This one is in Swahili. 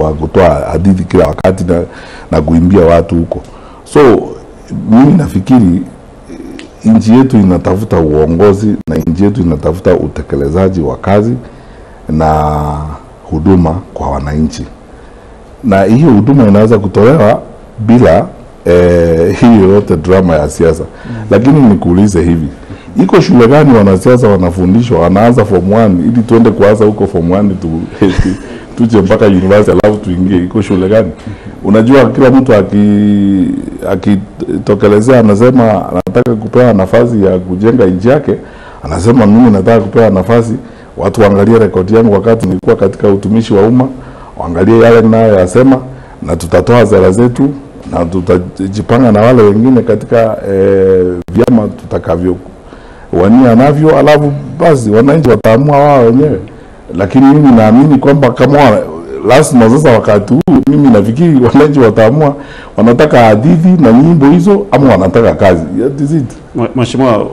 wa kutoa hadithi kila wakati na kuimbia watu huko. So mimi nafikiri nchi yetu inatafuta uongozi na nchi yetu inatafuta utekelezaji wa kazi na huduma kwa wananchi, na hiyo huduma inaweza kutolewa bila hiyo yote drama ya siasa. Lakini nikuulize hivi, iko shule gani wanasiasa wanafundishwa wanaanza form 1 ili tuende kuanza huko form 1 tuje mpaka university alafu tuingie? Iko shule gani? Unajua kila mtu akitokelezea anasema anataka kupewa nafasi ya kujenga nchi yake, anasema mimi nataka kupewa nafasi, watu waangalie rekodi yangu wakati nilikuwa katika utumishi wa umma, waangalie yale ninayoyasema, na tutatoa sera zetu na tutajipanga na wale wengine katika vyama tutakavyo wania navyo, alafu basi wananchi wataamua wao wenyewe. Lakini mimi naamini kwamba kama lazima sasa wakati huu, mimi nafikiri wananchi wataamua wanataka hadithi na nyimbo hizo ama wanataka kazi. That is it. Mheshimiwa,